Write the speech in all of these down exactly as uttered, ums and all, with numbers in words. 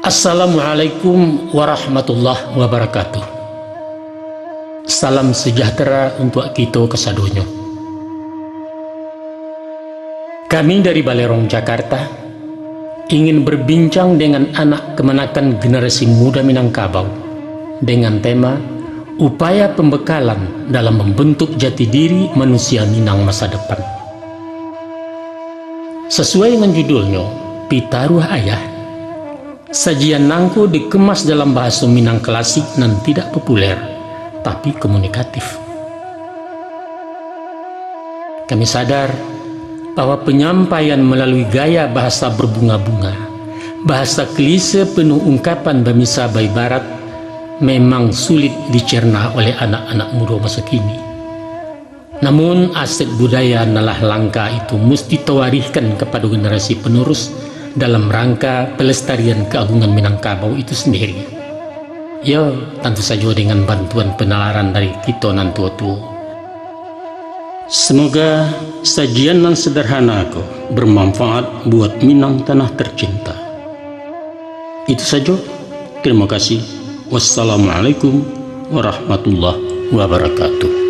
Assalamualaikum warahmatullahi wabarakatuh. Salam sejahtera untuak kito kasadonyo. Kami dari Balerong Jakarta ingin berbincang dengan anak kamanakan generasi muda Minangkabau dengan tema upaya pembekalan dalam membentuk jati diri manusia Minang masa depan. Sasuai dengan judulnyo, Pitaruah Ayah, sajian nangko dikemas dalam bahaso Minang klasik nan tidak populer, tapi komunikatif. Kami sadar bahwa penyampaian melalui gaya bahasa berbunga-bunga, bahasa klise penuh ungkapan bamisa baibarat, memang sulit dicerna oleh anak-anak mudo maso kini. Namun, aset budaya nan lah langka itu musti tawarihkan kapado generasi penerus dalam rangka pelestarian keagungan Minangkabau itu sendiri. Yo, tantu sajo dengan bantuan penalaran dari kito nan tuo-tuo. Semoga sajian nan sederhana ko bermanfaat buat Minang tanah tercinta. Itu sajo. Terima kasih. Wassalamualaikum warahmatullahi wabarakatuh.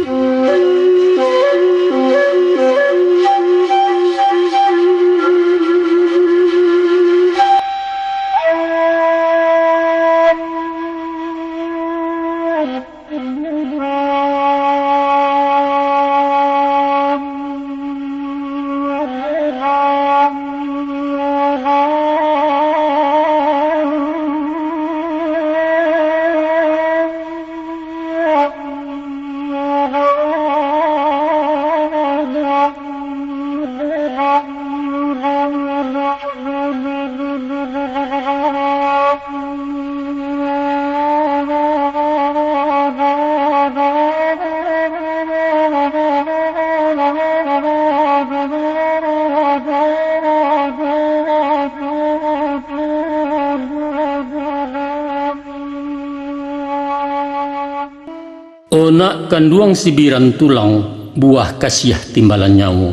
O nak kanduang sibiran tulang, buah kasiah timbalan nyawo,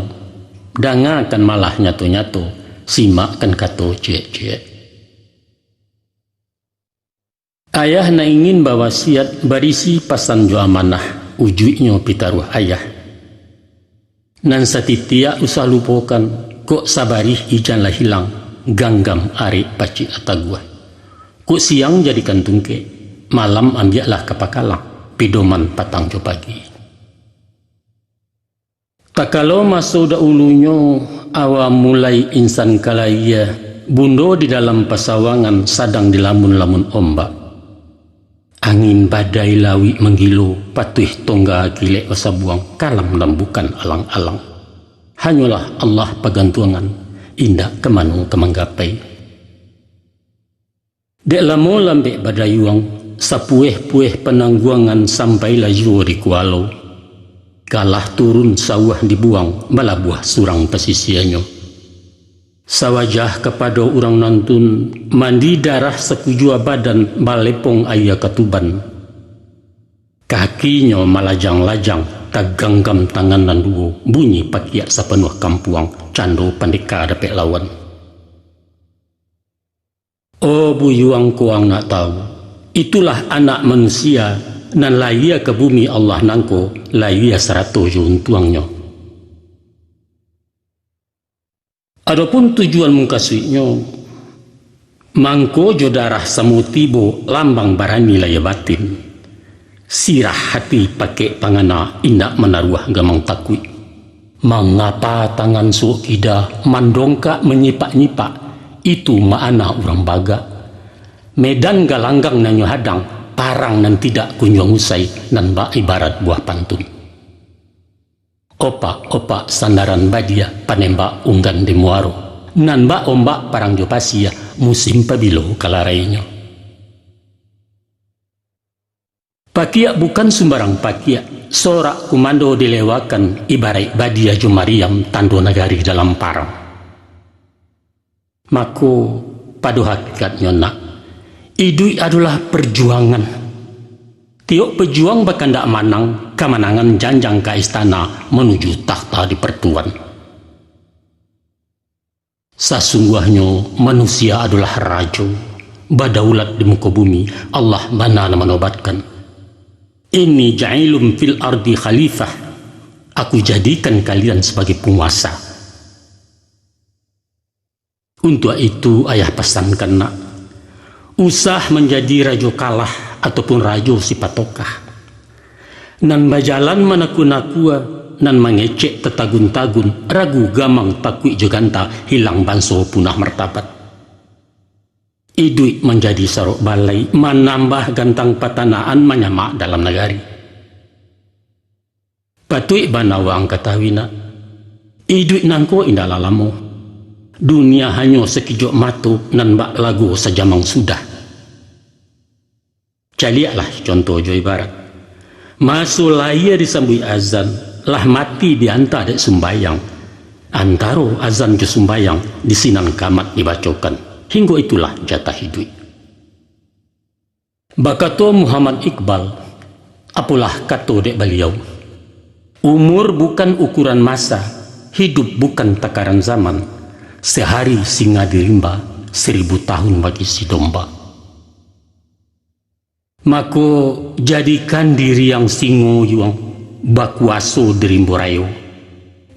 dangakan malah nyato-nyato, simakkan kato ciek-ciek. Ayah nan ingin bawasiat barisi pasan jo amanah, ujuiknyo pitaruah ayah. Nan satitiak usah lupokan, kok sabarih ijan lah hilang, ganggam arek pacik ataguah. Kok siang jadikan tungkek, malam ambiaklah ka pakalang, pidoman patang jo pagi. Takalo maso daulunyo, awa mulai insan kalayia, bundo di dalam pasawangan sadang dilamun-lamun ombak. Angin badai lauik manggilo, patuih tongga kilek basabuang, kalam nan bukan alang-alang. Hanyolah Allah pagantuangan, indak ka mano ka manggapai. Dek lamo lambek badayuang, sapueh-pueh panangguangan sampailah juo di kualo. Kalah turun sauah dibuang, balabuah surang pasisianyo. Sawajah kapado urang nantun, mandi darah sakujua badan, balepong aia katuban. Kakinyo malajang-lajang, taganggam tangan nan duo, bunyi pakiak sapanuah kampuang, cando pandeka dapek lawan. Oh, buyuang ko ang nak tahu, itulah anak manusia nan layia ka bumi Allah nangko, layia sarato jo untuangnyo. Adopun tujuan mukasuiknyo, mangko jo darah samo tibo lambang barani layia batin. Sirah hati pakek pangana indak manaruah gamang takuik. Mangapa tangan suok kida mandongkak manyipak-nyipak, itu ma'ana urang bagak. Medan galanggang nan nyo hadang, parang nan tidak kunjuang usai, nan bak ibarat buah pantun. Opak-opak sandaran badia, panembak unggan di muaro. Nan bak ombak parang jo pasia, musim pabilo ka larainyo. Pakiak bukan sumbarang pakiak, sorak kumando dilewakan, ibaraik badia jo mariam, tando nagari dalam parang. Mako, pado hakikatnyo nak, iduik adolah parjuangan. Tiok pajuang bakandak manang, kamanangan janjang ka istana manuju takhta dipartuan. Sasungguahnyo manusia adolah rajo, badaulat di muko bumi, Allah bana nan manobatkan. Inni ja'ilun fil ardi khalifah, Aku jadikan kalian sabagai panguasa. Untuak itu, ayah pasankan nak, usah manjadi rajo kalah ataupun rajo sipatokah. Nan bajalan manakua-nakua, nan mangecek tatagun-tagun, ragu gamang takuik jo ganta, hilang banso punah martabat. Iduik manjadi sarok balai, manambah gantang patanaan, manyamak dalam nagari. Patuik bana waang katahui nak, iduik nangko indaklah lamo. Dunia hanyo sakijok mato nan bak lago sajamang sudah. Caliaklah contoh jo ibarat. Maso lahia disambuik azan, lah mati dianta dek sumbayang. Antaro azan jo sumbayang, di sinan kamat dibacokan. Hinggo itulah jatah iduik. Bakato Muhammad Iqbal, apolah kato dek baliau, "Umur bukan ukuran masa, hidup bukan takaran zaman, sehari singa di rimba, seribu tahun bagi si domba." Mako, jadikan diri ang singo yuang, bakuaso di rimbo rayo.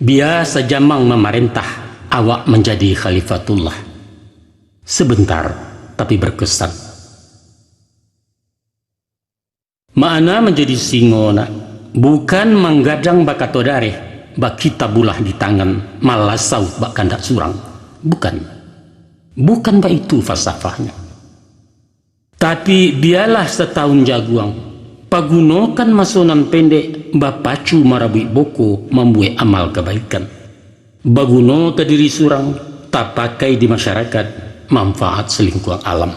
Bia sajamang mamarentah, awak manjadi khalifatullah. Sebentar, tapi berkesan. Makna manjadi singo nak, bukan manggadang bakato dareh, bakitabulah di tangan, malasau bak kandak surang. Bukan. Bukan baitu falsafahnyo. Tapi, bialah satahun jaguang, pagunokan maso nan pendek, bapacu marabuik boko, mambuek amal kabaikan. Baguno ka diri surang, tapakai di masyarakat, manfaat salingkuang alam.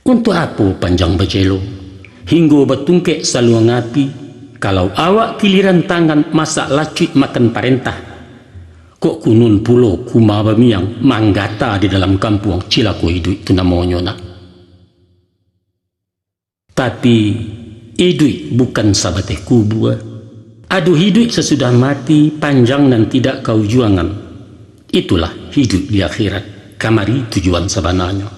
Untuak apo panjang bajelo, hinggo batungkek saluang api, kalau awak kiliran tangan masak lacuik makan parentah? Kok kunun pulo kuma bamiang manggata di dalam kampuang, cilako iduik tu namonyo nak. Tapi, iduik bukan sabateh kubua. Ado iduik sasudah mati, panjang nan tidak kaujuangan. Itulah iduik di akhirat, kamari tujuan sabananyo.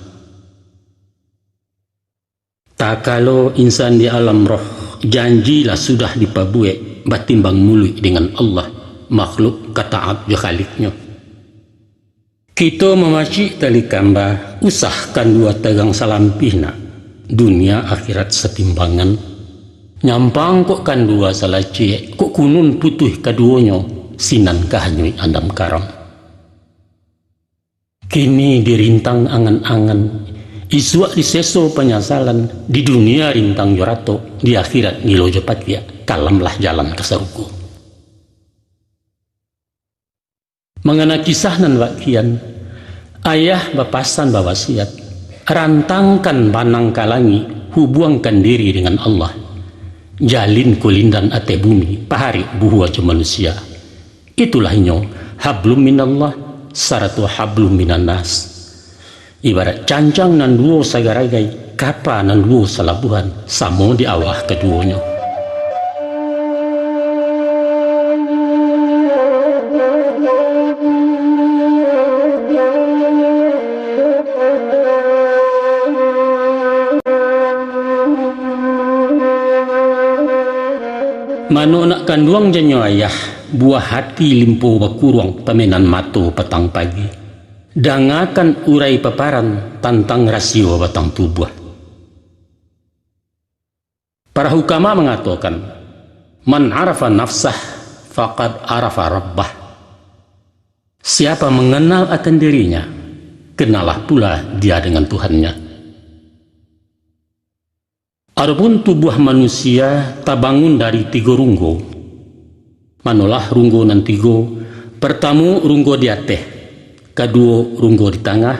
Takalo insan di alam roh, janji lah sudah dipabuek, batimbang muluik dengan Allah, makhluk ka taat jo Khaliknyo. Kito mamacik tali kamba, usah kandua tagang salampih nak, dunia akhirat satimbangan. Nyampang kok kandua salacek, kok kunun putuih kaduonyo, sinan ka hanyuik andam karam. Kini dirintang angan-angan, isuak diseso panyasalan, di dunia rintang jo ratok, di akhirat gilo jo pakiak, kalamlah jalan ka sarugo. Mangana kisah nan bak kian, ayah bapasan bawasiat, rantangkan banang ka langik, hubuangkan diri dengan Allah. Jalin kulindan ateh bumi, paharik buhua jo manusia. Itulah inyo, hablum minallah, sarato hablum minannas. Ibarat cancang nan duo sagaragai, kapa nan duo salabuahan, samo di awah kaduonyo. Manok nak kanduang janyo ayah, buah hati limpo bakuruang, pamenan mato patang pagi. Dangakan urai paparan tantang rasio batang tubuah. Para hukama mangatokan, "Man arafa nafsah, faqad arafa rabbah." Siapa mengenal akan dirinya, kenallah pula dia dengan Tuhannya. Adopun tubuah manusia tabangun dari tigo runggo. Manolah runggo nan tigo? Partamo, runggo di ateh, kaduo, runggo di tangah,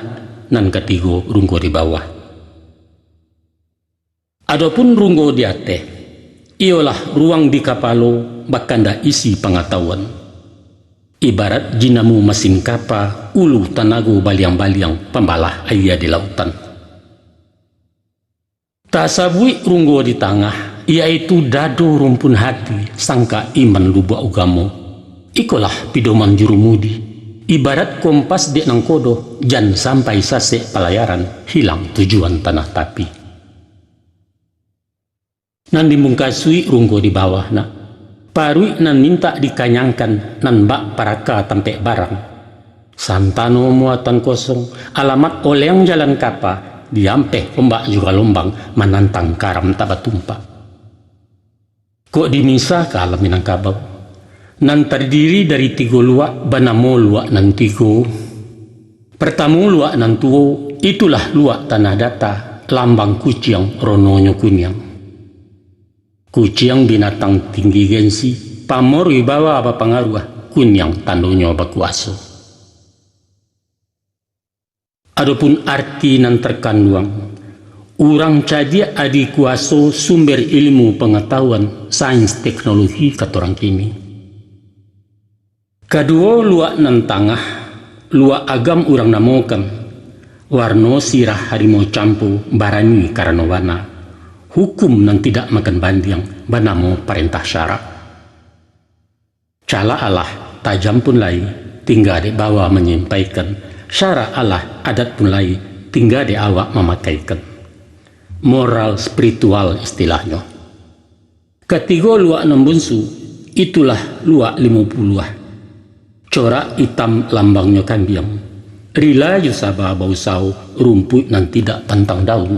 nan katigo, runggo di bawah. Adopun runggo di ateh, iyolah ruang di kapalo, bakanda isi pangatahuan. Ibarat jinamo masin kapa, ulu tanago baliang-baliang, pambalah aia di lautan. Tasabuik runggo di tangah, yaitu dado rumpun hati, sangkak iman lubuak ugamo. Ikolah pidoman jurumudi, Ibarat kompas dek nangkodo, jan sampai sasek palayaran, hilang tujuan tanah tapi. Nan dimungkasuik runggo di bawah nak. Paruik nan mintak dikanyangkan, nan bak paraka tampek barang. Santano muatan kosong, alamat oleng jalan kapa, diampeh ombak jo galombang, manantang karam tak batumpak. Kok dimisa ka alam Minangkabau, nan tardiri dari tigo luak, banamo luak nan tigo. Partamo luak nan tuo, itulah luak Tanah Data, lambang kuciang, rononyo kuniang. Kuciang binatang tinggi gengsi, pamor wibawa bapangaruah, kuniang tandonyo bakuaso. Adopun arti nan tarkanduang, urang cadiak adi kuaso, sumber ilmu pangatahuan, sains teknologi kato urang kini. Kaduo luak nan tangah, luak agam urang namokan, warno sirah harimau campo, barani karano bana, hukum nan tidak makan bandiang, banamo parentah syarak. Calak alah, tajam pun lai, tingga dek bawa manyampaikan. Syarak alah, adat pun lai, tingga dek awak mamakaikan. Moral spiritual istilahnyo. Katigo luak nan bunsu, itulah luak limo puluah. Corak itam lambangnyo kambiang. Rila jo saba bausaho, rumpuik nan tidak pantang daun.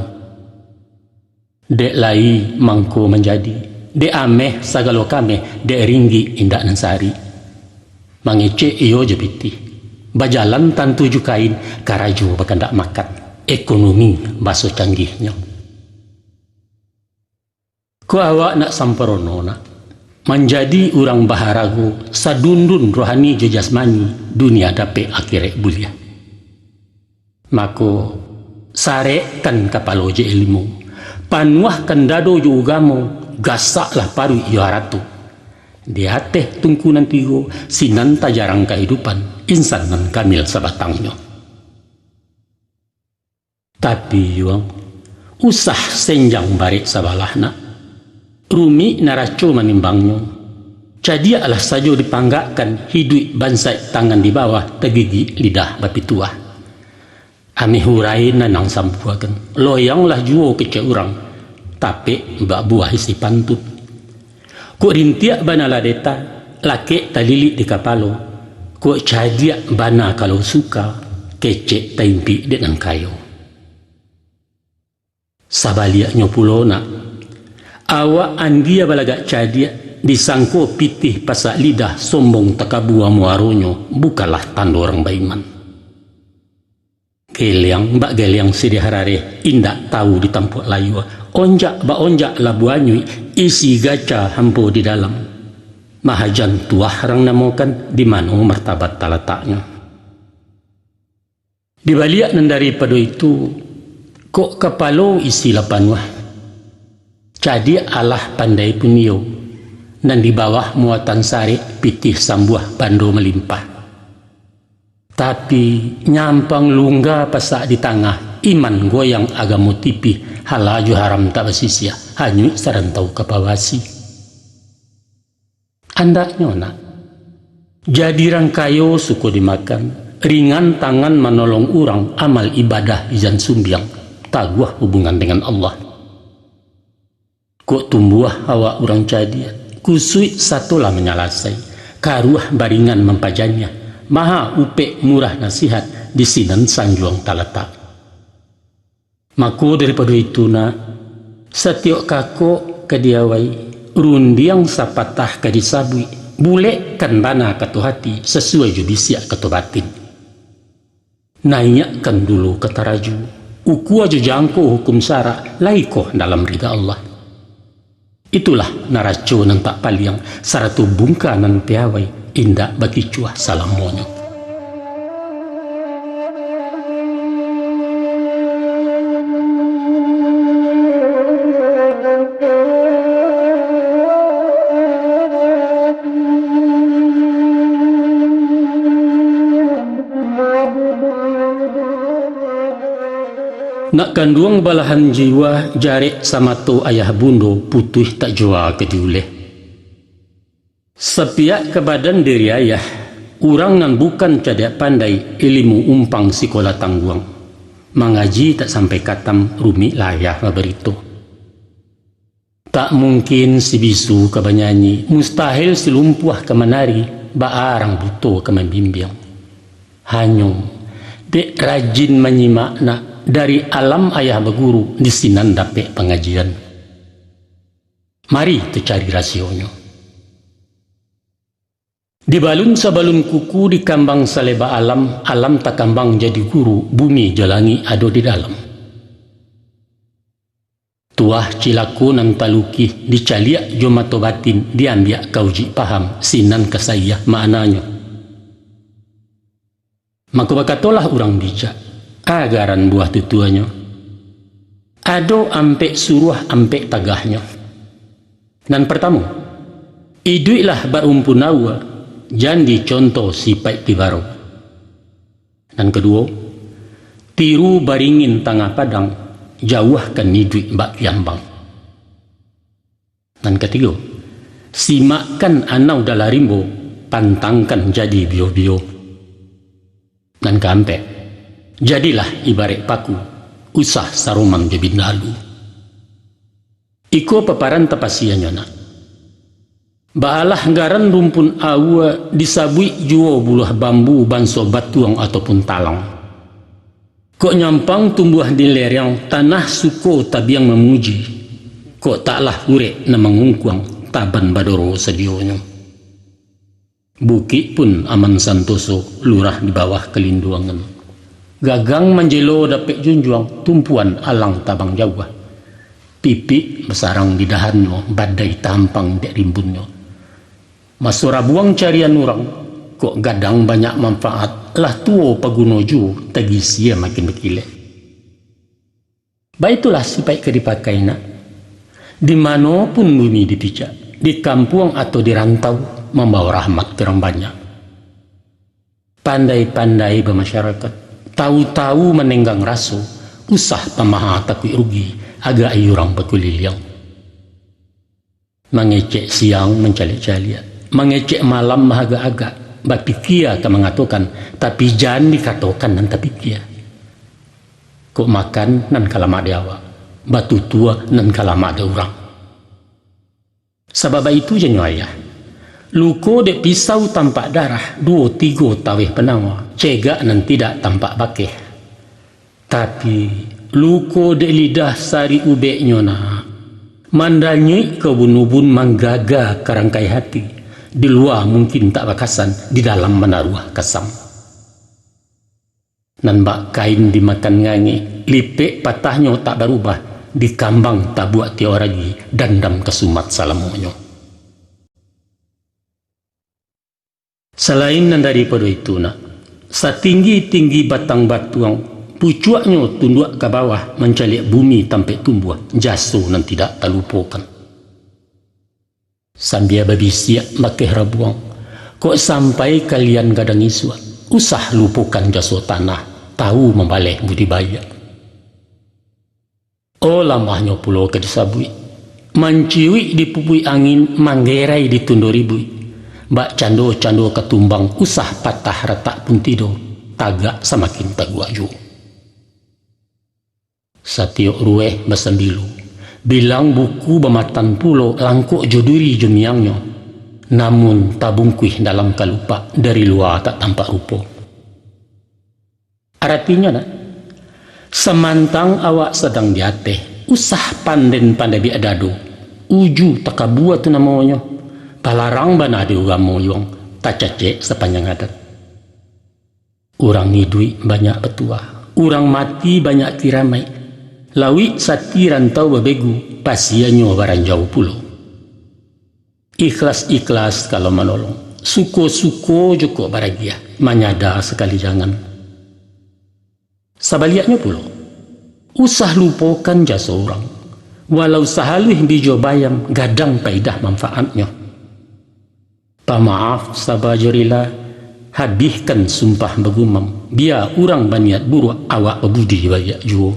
Dek lai mangko manjadi, dek ameh sagalo kameh, dek ringgik indak nan sarik. Mangecek iyo jo pitih, bajalan tantu jo kain, karajo bakandak makan, ekonomi baso canggihnyo. Kok awak nak samparono nak, manjadi urang baharago, sadundun rohani jo jasmani, dunia dapek, akhirat buliah. Mako, sarekkan kapalo jo ilmu, panuahkan dado jo ugamo, gasaklah paruik jo harato. Di ateh tungku nan tigo, sinan tajarang kahidupan, insan nan kamil sabatangnyo. Tapi, Yuang, usah senjang barek sabalah nak. Rumik naraco manimbangnyo. Cadiaklah sajo dipanggakkan, hiduik bansaik tangan di bawah, tagigik lidah bapituah. Ameh urai nan ang sambuakan, loyanglah juo kecek urang, tapek bak buah isi pantun. Kok rintiak bana lah deta, lakek talilik di kapalo. Kok cadiak bana kalau suka, kecek taimpik dek nan kayo. Sabaliaknyo pulo nak, awak andia balagak cadiak, disangko pitih pasak lidah, sombong takabua muaronyo, bukanlah tando urang baiman. Geliang bak geliang siriah rareh, indak tahu di tampuak layua. Onjak bak onjak labuah anyuik, isi gaca hampo di dalam. Mahajan tuah rang namokan, di mano martabat talataknyo. Di baliak nan daripado itu, kok kapalo isi lah panuah. Cadiak alah pandai pun iyo, nan di bawah muatan sarek, pitih sambuah bando malimpah. Tapi, nyampang lungga pasak di tangah, iman goyang agamo tipih, halal jo haram tak basisiah, hanyuik sarantau ka pawasi. Andaknyo nak, jadi rang kayo suko dimakan, ringan tangan manolong urang, amal ibadah ijan sumbiang, taguah hubungan dengan Allah. Kok tumbuah awak urang cadiak, kusuik sato lah manyalasai, karuah baringan mampajaniah, maha upek murah nasihat, di sinan sanjuang talatak. Mako daripado itu nak, satiok kakok ka diawai, rundiang sapatah ka disabuik, bulekkan bana kato hati, sasuai jo bisiak kato batin. Naiakkan dulu ka taraju, ukua jo jangko hukum syarak, lai koh dalam rida Allah. Itulah naraco nan tak paliang, sarato bungka nan piawai, indak bakicuah salamonyo. Nak kanduang balahan jiwa, jarek samato ayah bundo, putuih tak jua ka diuleh. Sapiak ka badan diri ayah, Urang nan bukan cadiak pandai, ilimu umpang sikola tangguang. Mangaji tak sampai katam, rumik layah babarito. Tak mungkin si bisu ka banyanyi, mustahil si lumpuah ka manari, baa rang buto ka mambimbiang. Hanyo, dek rajin manyimak nak, dari alam ayah baguru, di sinan dapek pangajian. Mari tacari rasionyo. Dibalun sabalun kuku, dikambang saleba alam, alam takambang jadi guru, bumi jo langik ado di dalam. Tuah cilako nan talukih, dicaliak jo mato batin, diambiak ka ujuik paham, sinan ka saiah maknanyo. Mako bakatolah urang bijak, agaran buah tutuanyo, ado ampek suruah ampek tagahnyo. Nan partamo, iduiklah barumpun aua, jan dicontoh sipaik tibarau. Nan kaduo, tiru baringin tangah padang, jauahkan iduik bak kiambang. Nan katigo, simakkan anau dalam rimbo, pantangkan jadi bio-bio. Nan kaampek, jadilah ibaraik paku, usah saroman jo bindalu. Iko paparan tapasianyo nak. Baalah garan rumpun aua, disabuik juo buluah bambu banso batuang ataupun talang. Kok nyampang tumbuah di lereng, tanah suko tabiang mamuji. Kok taklah urek nan mangungkuang, taban badoro sadionyo. Bukik pun aman santoso, lurah di bawah kalinduangan. Gagang manjelo dapek junjuang, tumpuan alang tabang jauah. Pipik basarang di dahannyo, badai tahampang dek rimbunnyo. Maso rabuang carian urang, kok gadang banyak manfaat, lah tuo paguno juo, tagisia makin bakilek. Baitulah sipaik ka dipakai nak. Di mano pun bumi dipijak, di kampuang atau di rantau, mambawa rahmat ka urang banyak. Pandai-pandai bamasyarakat, tahu-tahu manenggang raso, usah pamaha takuik rugi, agak-i urang bakuliliang. Mangecek siang mancaliak-caliak, mangecek malam maagak-agak, bapikia ka mangatokan, tapi jan dikatokan nan tapikia. Kok makan nan ka lamak di awak, batutua nan ka lamak di urang. Sabab baitu janyo ayah, luko dek pisau tampak darah, duo tigo taweh panawa, cegak nan tidak tampak bakeh. Tapi, luko dek lidah sari ubeknyo nak, mandanyuik ka ubun-ubun, manggaga ka rangkai hati, di lua mungkin tak bakasan, di dalam manaruah kasam. Nan bak kain dimakan ngangek, lipek patahnyo tak barubah, dikambang tabuak tiok ragi, dandam ka sumat salamonyo. Salain nan daripado itu nak, satinggi-tinggi batang batuang, pucuaknyo tunduak ka bawah mancaliak bumi tampek tumbuah, jaso nan tidak talupokan. Sambia babisiak bakeh rabuang, kok sampai kalian gadang isuak, usah lupokan jaso tanah, tahu mambaleh budi baiak. Oh, lamahnyo pulo ka disabuik. Manciuik dipupuik angin, manggerai ditundo ribuik. Bak cando-cando katumbang, usah patah ratak pun tido, tagak samakin taguak juo. Satiok rueh basambilu, bilang buku bamatan pulo, langkok jo duri jo miangnyo, namun tabungkuih dalam kalupak, dari lua tak tampak rupo. Aratinyo nak, samantang awak sadang di ateh, usah panden pandai biak dado, uju takabua tu namonyo, balarang bana di urang moyuang, tacacek sapanjang adat. Urang iduik banyak batuah, urang mati banyak kiramaik, lauik sati rantau babegu, pasianyo baranjau pulo. Ikhlas-ikhlas kalau manolong, suko-suko juko baragiah, manyada sakali jangan. Sabaliaknyo pulo, usah lupokan jaso urang, walau sahaluih bijo bayam, gadang paidah manfaatnyo. Pamaaf saba jo rila, habihkan sumpah bagumam, bia urang baniat buruak, awak babudi baiak juo.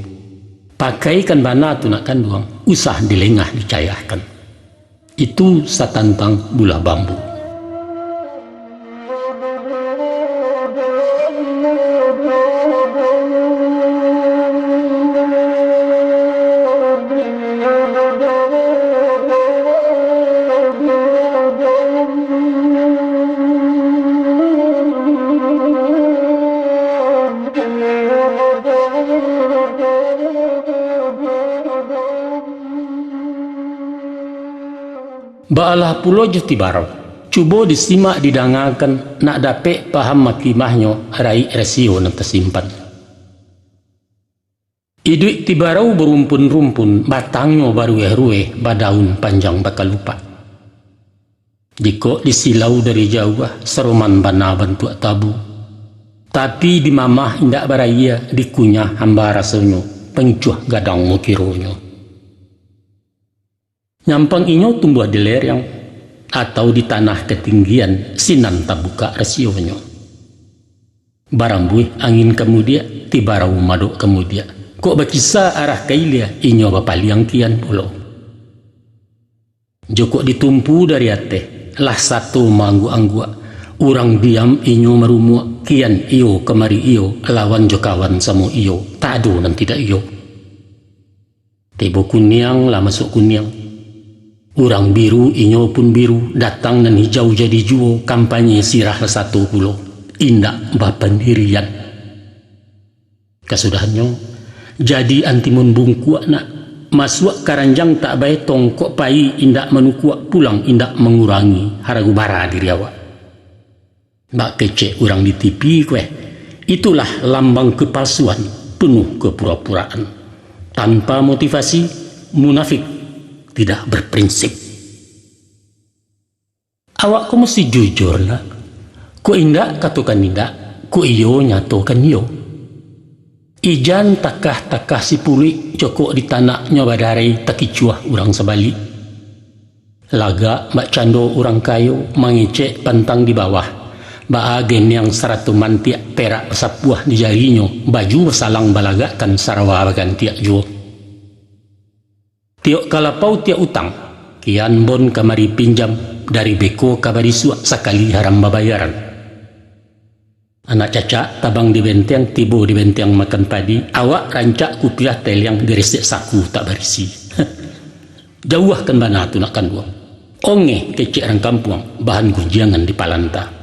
Pakaikan bana tu nak kanduang, usah dilengah dicayahkan. Itu satantang bulah bambu. Baalah pulo jo tibarau. Cubo disimak didangakan, nak dapek paham makimahnyo raik rasio nan tasimpan. Iduik tibarau barumpun-rumpun, batangnyo baruweh-ruweh, badaun panjang bakalupak. Jikok disilau dari jauah, saroman bana bantuak tabu. Tapi dimamah indak baraia, dikunyah hamba rasonyo, pancuah gadang mukironyo. Nyampang inyo tumbuah di lereng, atau di tanah katinggian, sinan tabukak rasionyo. Barambuih angin ka mudiak, tibarau madok ka mudiak. Kok bakisa arah ka ilia, inyo bapaliang kian pulo. Jokok ditumpu dari ateh, lah sato maangguak-angguak. Urang diam inyo marumuak, kian iyo kamari iyo, lawan jo kawan samo iyo, tak ado nan tidak iyo. Tibo kuniang lah masuak kuniang. Urang biru inyo pun biru, datang nan hijau jadi juo, kampanye sirah lah sato pulo, indak bapandirian. Kasudahannyo, jadi antimun bungkuak nak, masuak karanjang tak baetong, kok payi indak manukuak, pulang indak mangurangi harago bara diri awak. Bak kecek urang di T V ko eh, itulah lambang kepalsuan, penuh kepura-puraan, tanpa motivasi, munafik, tidak berprinsip. Awak ko musti jujur nak. Kok indak, katokan indak. Kok iyo, nyatokan iyo. Ijan takah-takah sipuluik, cokok di tanaknyo badarai, takicuah urang sabalik. Lagak bak cando urang kayo, mangecek pantang di bawah. Baa geniang sarato mantiak, perak basapuah di jarinyo, baju basalang balagakkan, sarawa bagantiak juo. Tiok ka lapau tiok utang, kian bon kamari pinjam, dari beko ka barisuak sakali haram babayaran. Anak cacak tabang di benteng, tibo di benteng makan padi, awak rancak kupiah teliang, diresek saku tak barisi. Jauahkan bana tu nak kanduang. Ongeh kecek rang kampuang, bahan gunjiangan di palanta.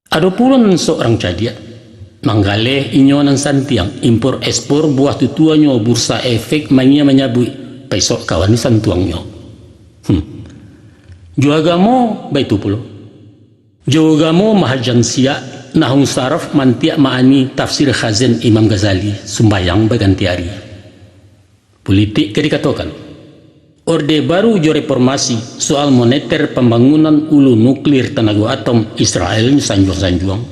Ado pulo nan sok rang cadiak. Manggaleh inyo nan santiang, impor ekspor buah tutuanyo, bursa efek mania manyabuik, paisok kawan santuangnyo. Hmm. Jo agamo baitu pulo. Jo agamo mahajan siak, nahwu saraf mantiak maani, tafsir Khazin Imam Ghazali, sumbayang baganti ari. Pulitik ka dikatokan. Orde Baru jo reformasi, soal moneter, pambangunan ulu nuklir, tanago atom, Israel nyo sanjuang-sanjuang.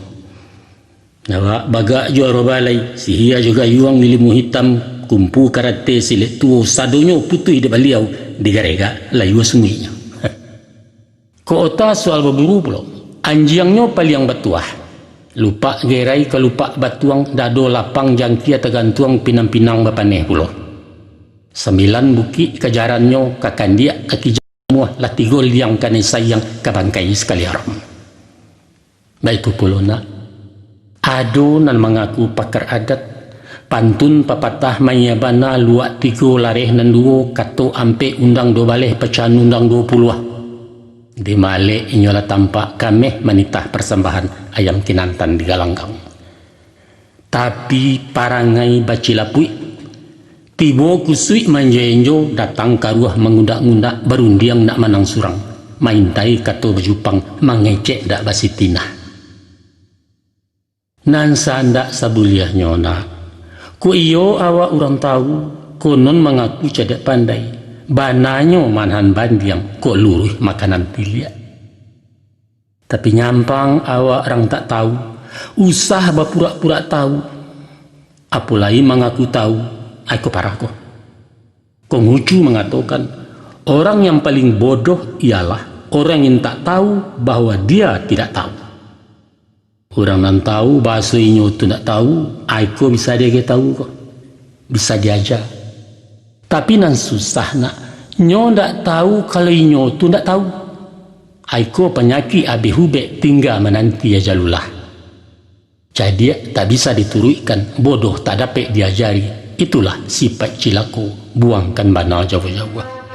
Awak bagak jo arobalai, sihia jo gayuang, ilimu hitam, kumpu karate, silek tuo, sadonyo putuih dek baliau, digaregak layua sunguiknyo. Kok ota soal baburu pulo. Anjiangnyo paliang batuah. Lupak gerai ka lupak batuang, dado lapang jangkia tagantuang, pinang-pinang bapaneh pulo. Sambilan bukik kajarannyo, ka kandiak ka kijang muah, lah tigo liang kanai sayang, ka bangkai sakali haram. Baitu pulo nak, ado nan mangaku pakar adat, pantun papatah maiya bana, luak tigo lareh nan duo, kato ampek undang duo baleh, pacahan undang duo puluah. Di malek inyo lah tampak, kameh manitah parsambahan, ayam kinantan di galanggang. Tapi parangai bacilapuik, tibo kusuik manjo-enjo, datang karuah mangundak-ngundak, barundiang nak manang surang, maintai kato bajupang, mangecek dak basitinah. Nan saandak sabuliahnyo nak, kok iyo awak urang tawu, konon mangaku cadiak pandai, bananyo manahan bandiang, kok luruih makanan tiliak. Tapi nyampang awak rang tak tawu, usah bapurak-purak tawu, apo lai mangaku tawu, ai ko parah ko. Konghucu mangatokan, orang yang paling bodoh ialah orang yang tak tahu bahwa dia tidak tahu. Urang nan tahu bahaso inyo tu ndak tahu, ai ko bisa diagiah tahu ko. Bisa diaja. Tapi nan susah nak, nyo ndak tahu kalau inyo tu ndak tahu. Ai ko panyakik abih ubek, tingga mananti ajalulah. Cadiak tak bisa dituruikkan, bodoh tak dapek diajari. Itulah sipaik cilako, buangkan bana jauah-jauah.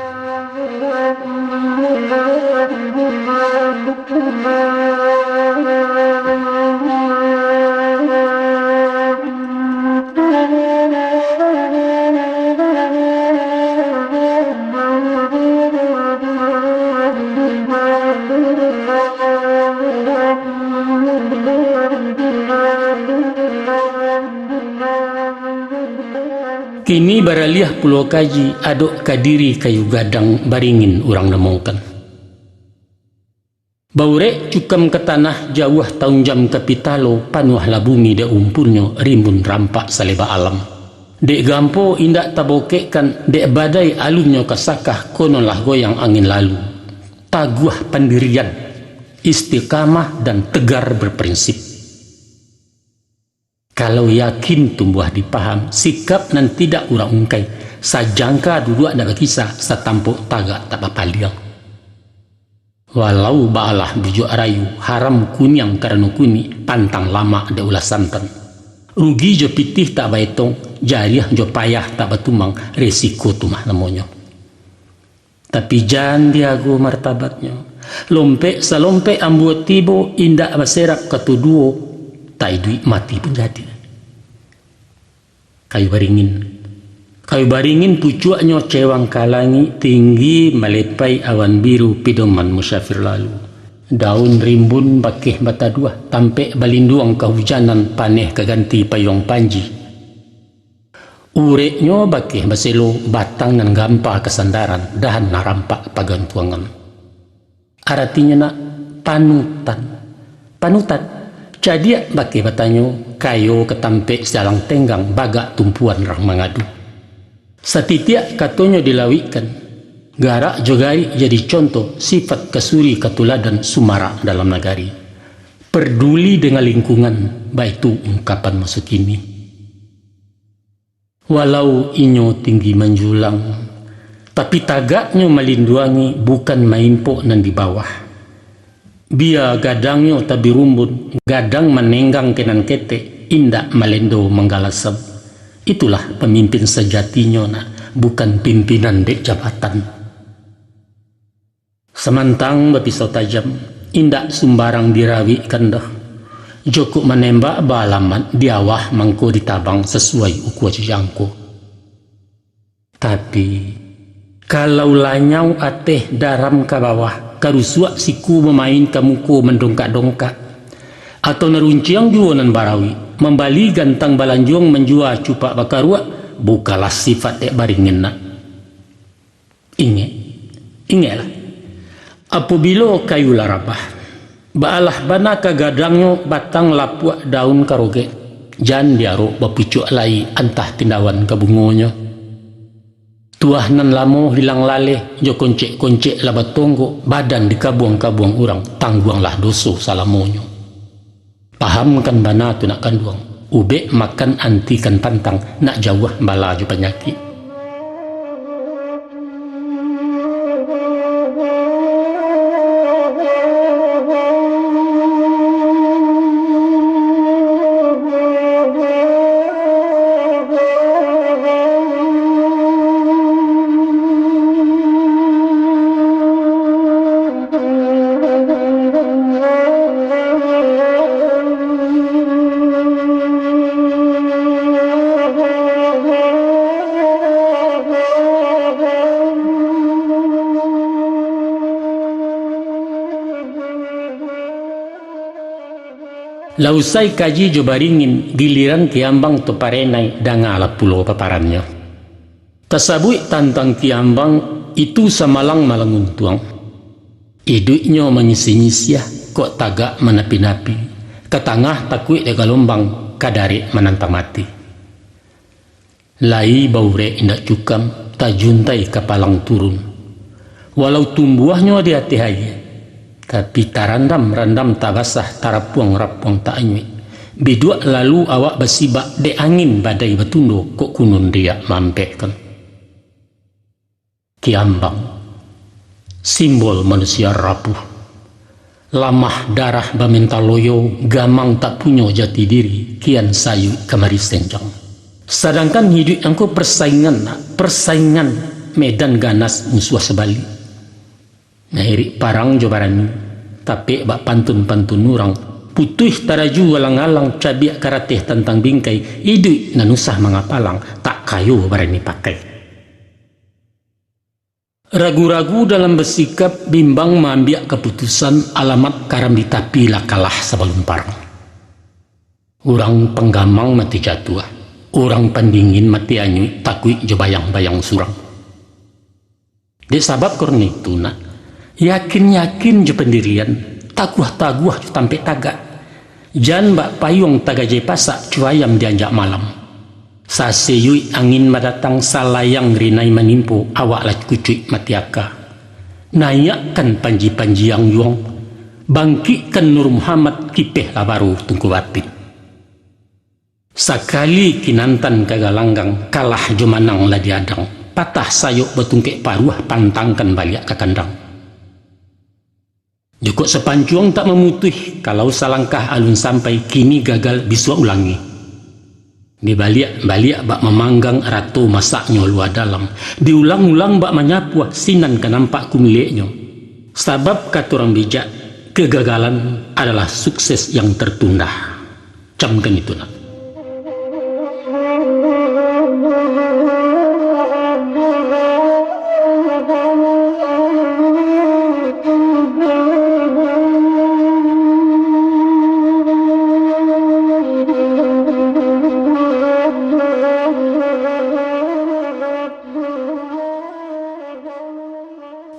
Kini baraliah pulo kaji, adok ka diri kayu gadang baringin urang namokan. Baurek cukam ka tanah, jauah taunjam ka pitalo, panuahlah bumi dek umpunnyo, rimbun rampak saleba alam. Dek gampo indak tabokekkan, dek badai alunnyo ka sakah, kononlah goyang angin lalu. Taguah pandirian, istiqamah dan tegar berprinsip. Kalau yakin tumbuah di paham, sikap nan tidak urang ungkai, sajangka duduak ndak bakisa, satampok tagak tak bapaliang. Walau baalah bujuak rayu, haram kuniang karano kunik, pantang lamak dek ulah santan. Rugi jo pitih tak baetong, jariah jo payah tak batumang, resiko tu mah namonyo. Tapi jan diago martabatnyo. Lompek salompek ambuo tibo, indak baserap katuduo, tak iduik mati pun jadi. Kayu baringin. Kayu baringin pucuaknyo cewang ka langik, tinggi malepai awan biru, pidoman musafir lalu. Daun rimbun bakeh bataduah, tampek balinduang kahujanan, paneh ka ganti payuang panji. Ureknyo bakeh baselo, batang nan gampa kasandaran, dahan nan rampak pagantuangan. Aratinyo nak panutan. Panutan, cadiak bakeh batanyo, kayo ka tampek sialang tenggang, bagak tumpuan rang mangadu. Satitiak katonyo dilawikkan, garak jo garik jadi contoh, sifat kasuri katuladan, sumarak dalam nagari. Parduli dengan lingkungan, baitu ungkapan maso kini. Walau inyo tinggi manjulang, tapi tagaknyo malinduangi, bukan maimpok nan di bawah. Bia gadangnyo tabirumbun, gadang manenggang ka nan ketek, indak malendo manggalasam. Itulah pamimpin sajatinyo nak, bukan pimpinan dek jabatan. Samantang bapisau tajam, indak sumbarang dirawikkan doh. Jokok manembak baalamat, diawah mangko ditabang, sasuai ukua jo jangko. Tapi, kalau lanyau ateh daram ka bawah, karusuak siku mamain, ka muko mandongkak-dongkak, atau narunciang juo nan barawik, mambali gantang balanjuang, manjua cupak bakaruak, bukanlah sifat dek baringin nak. Ingek, ingeklah, apobilo kayu lah rabah, baalah bana ka gadangnyo, batang lapuak, daun ka rogek, jan diarok bapucuak lai, antah tindawan ka bungonyo. Tuah nan lamo hilang laleh, jo koncek-koncek lah batonggok, badan dikabuang-kabuang urang, tangguanglah doso salamonyo. Pahamkan bana tu nak kanduang, ubek makan antikan pantang, nak jauah bala jo panyakik. Lah usai kaji jo baringin, giliran Kiambang tu parenai, dangalah pulo paparannyo. Tasabuik tantang Kiambang, itu samalang malang untuang. Iduiknyo manyisih-nyisiah, kok tagak manapi-napi, ka tangah takuik dek galombang, ka darek manantang mati. Lai baurek indak cukam, tajuntai kapalang turun. Walau tumbuahnyo di ateh aia, tapi tarandam-randam tak basah, tarapuang-rapuang tak anyuik. Biduak lalu awak basibak, dek angin badai batundo, kok kunun riak maampekkan. Kiambang, simbol manusia rapuh. Lamah darah bamental loyo, gamang tak punyo jati diri, kian sayuik kamari senjang. Sadangkan hiduik angko persaingan, persaingan medan ganas musuah sabalik. Nairik parang jo barani, tapek bak pantun-pantun urang, putuih taraju alang-alang, cabiak karateh tantang bingkai, iduik nan usah mangapalang, tak kayo barani pakai. Ragu-ragu dalam basikap, bimbang maambiak kaputusan, alamat karam di tapi, lah kalah sabalun parang. Urang panggamang mati jatuah, Urang pandingin mati anyuik, takuik jo bayang-bayang surang. Dek sabab karano itu, nak, yakin-yakin jo pandirian, taguah-taguah jo tampek tagak. Jan bak payuang tagajai pasak, cuayam dianjak malam. Sasiyuik angin badatang, salayang rinai manimpo, awak lah kucuik mati aka. Naiakkan panji-panji yang yuang, bangkikkan Nur Muhammad, kipeh lah baru tungku batin. Sakali kinantan ka galanggang, kalah jo manang lah diadang, patah sayok batungkek paruah, pantangkan baliak ka kandang. Jikok sapancuang tak mamutuih, kalau salangkah alun sampai, kini gagal bisuak ulangi. Dibaliak-baliak bak mamanggang, rato masaknyo lua dalam, diulang-ulang bak manyapuah, sinan ka nampak kumileknyo. Sabab kato urang bijak, kegagalan adalah sukses yang tertunda. Camkan itu, nak.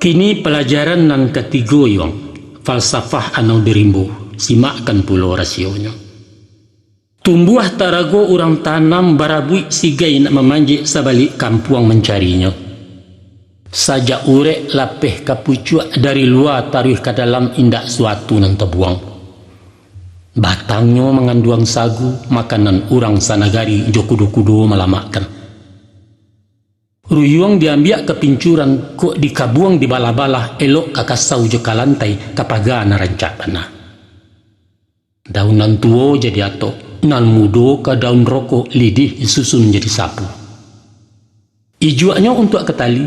Kini palajaran nan katigo, Yuang, falsafah anau di rimbo, simakkan pulo rasionyo. Tumbuah tarago urang tanam, barabuik sigai nak mamanjek, sabalik kampuang mancarinyo. Sajak urek lapeh ka pucuak, dari lua taruih ka dalam, indak suatu nan tabuang. Batangnyo manganduang sagu, makanan urang sanagari jo kudo-kudo malamakkan. Ruyuang diambiak ka pincuran, kok dikabuang di balah-balah, elok ka kasau jo ka lantai, ka paga nan rancak bana. Daun nan tuo jadi atok, nan mudo ka daun rokok, lidih disusun jadi sapu. Ijuaknyo untuak ka tali,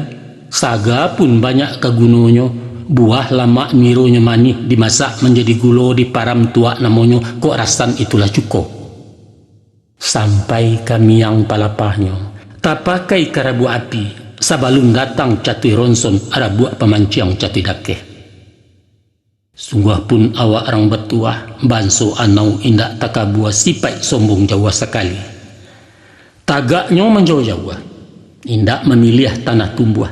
saga pun banyak ka gunonyo, buah lamak nironyo manih, dimasak manjadi gulo, diparam tuak namonyo, kok rasan itulah cuko. Sampai ka miang palapahnyo, tapakai ka rabuak api, sabalun datang catuih ronson, rabuak pamanciang catuih dakeh. Sungguah pun awak rang batuah, banso anau indak takabua, sipaik sombong jauah sakali. Tagaknyo manjauah-jauah, indak mamiliah tanah tumbuah.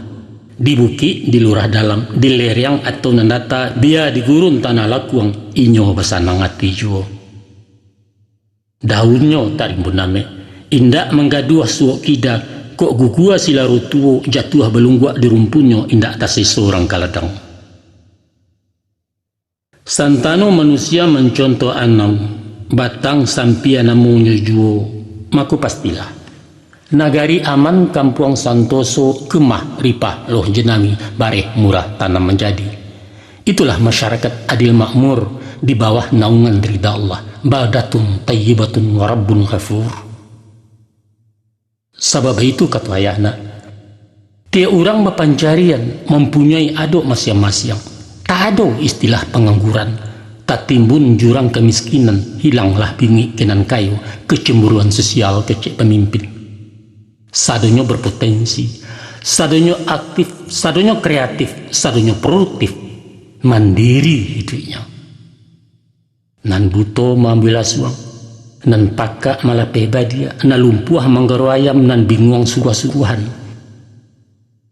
Di bukik, di lurah dalam, di lereang atau nan data, bia di gurun tanah lakuang, inyo basanang ati juo. Daunnyo tarimbun amek, indak manggaduah suok kida, kok gugua silaro tuo, jatuah balungguak di rumpunnyo, indak taseso rang ka ladang. Santano manusia mancontoh anau, batang sampia namonyo juo, mako pastilah, nagari aman, kampuang santoso, kemah ripah loh jenami, bareh murah tanam manjadi. Itulah masyarakat adil makmur di bawah naungan rida Allah, baldatun tayyibatun wa rabbun ghafur. Sabab itu kato ayah nak, tiok urang bapancarian mampunyoi adok masiang-masiang. Tak ado istilah pangangguran, tatimbun jurang kamiskinan, hilanglah bingik ka nan kayo, kecemburuan sosial kecek pamimpin. Sadonyo berpotensi, sadonyo aktif, sadonyo kreatif, sadonyo produktif, mandiri iduiknyo. Nan buto maambiak lasuang, nan pakak malapeh badiak, nan lumpuah manggaro ayam, nan binguang suruah-suruahan.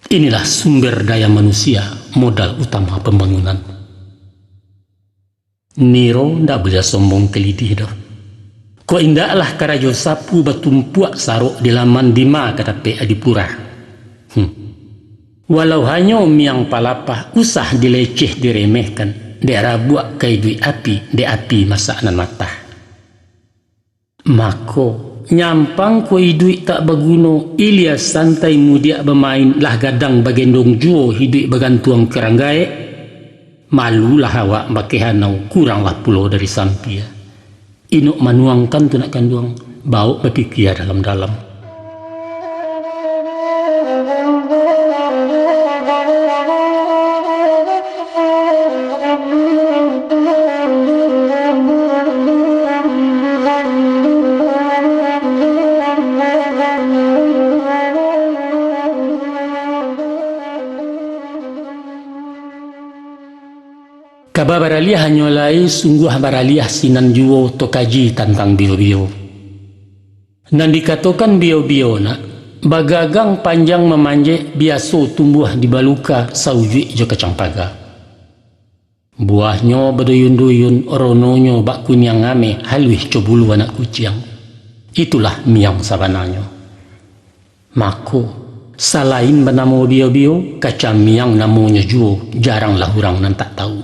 Inilah sumber daya manusia, modal utama pambangunan. Niro ndak buliah sombong ka lidih doh. Kok indaklah karajo sapu batumpuak sarok di laman, dima ka dapek adipura. Hmm. Walau hanyo miang palapah, usah dileceh diremehkan, dek rabuak ka iduik api, dek api masak nan matah. Mako, nyampang ko iduik tak baguno, ilia santai mudiak bamain, lah gadang bagendong juo iduik bagantuang ka rang gaek. Malulah awak bakeh anau, kuranglah pulo dari sampia. Inok manuangkan tu nak kanduang, bawok bapikia dalam-dalam. Kaba baraliah hanyo lai, sungguah baraliah sinan juo, tokaji tantang biyo-biyo. Nan dikatokan bio-bio nak, bagagang panjang mamanjek, biaso tumbuah di baluka saujuik jo kacang paga. Buahnyo baduyun-duyun, rononyo bak kuniang ameh, haluih co bulu anak kuciang. Itulah miang sabananyo. Mako, salain banamo bio-bio, kacang miang namonyo juo, jaranglah urang nan tak tahu.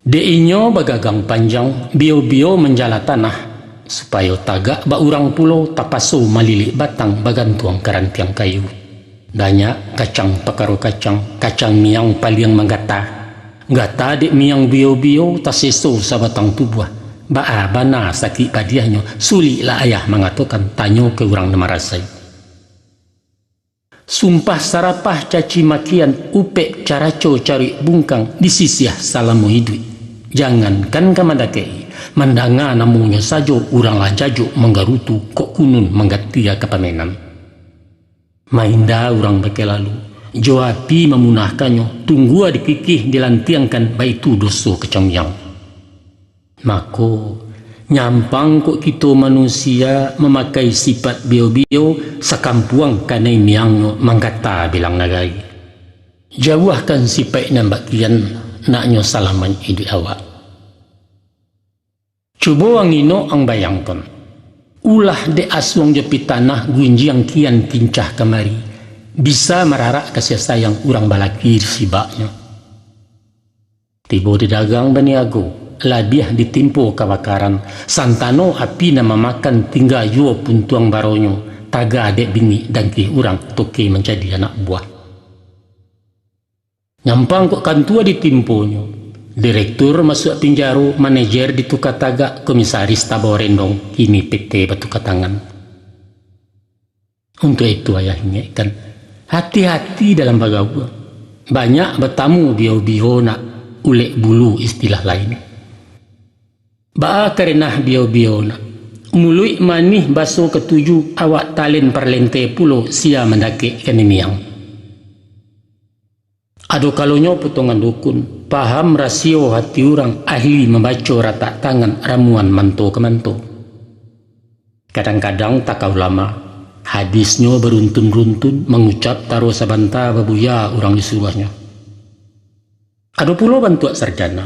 Dek inyo bagagang panjang, bio-bio manjala tanah, supayo tagak bak urang pulo, tapaso malilik batang bagantuang ka rantiang kayu. Banyak kacang pakaro kacang, kacang miang paliang manggata. Gata dek miang bio-bio, taseso sabatang tubuah. Baa bana sakik padiahnyo, suliklah ayah mangatokan, tanyo ka urang nan marasai. Sumpah sarapah caci makian, upek caraco caruik bungkang, disisiah salamo iduik. Jangankan ka mandakek-i, mandanga namonyo sajo, urang lah jajok manggarutu, kok kunun manggatia ka pamenan. Mainda urang bakeh lalu, jo api mamunahkannyo, tunggua dikikih dilantiangkan, baitu doso kacang miang. Mako, nyampang kok kito manusia mamakai sipaik bio-bio, sakampuang kanai miangnyo, manggata bilang nagari. Jauahkan sipaik nan bak kian, naknyo salamaik iduik awak. Cubo ang inok ang bayangkan, ulah dek asuang jo pitanah, gunjiang kian kincah kamari, bisa mararak kasiah sayang urang balaki di sibaknyo. Tibo di dagang baniago, labiah ditimpo kabakaran, santano api nan mamakan, tingga juo puntuang baronyo, taga dek bingik dangkih urang, toke mancadi anak buah. Nyampang kok kantua ditimponyo, direktur masuak pinjaro, manajer dituka tagak, komisaris tabao rendong, kini P T batuka tangan. Untuak itu ayah ingekkan, hati-hati dalam bagaua. Banyak batamu bio-bio nak, ulek bulu istilah lain. Baa karenah bio-bio nak, muluik manih baso katuju, awak talen parlente pulo, sia mandakek kanai miang. Ado kalonyo potongan dukun, paham rasio hati urang, ahli mambaco ratak tangan, ramuan manto ka manto. Kadang-kadang taka ulama, hadisnyo baruntun-runtun, mangucap taro sabanta, babuya urang disuruahnyo. Ado pulo bantuak sarjana,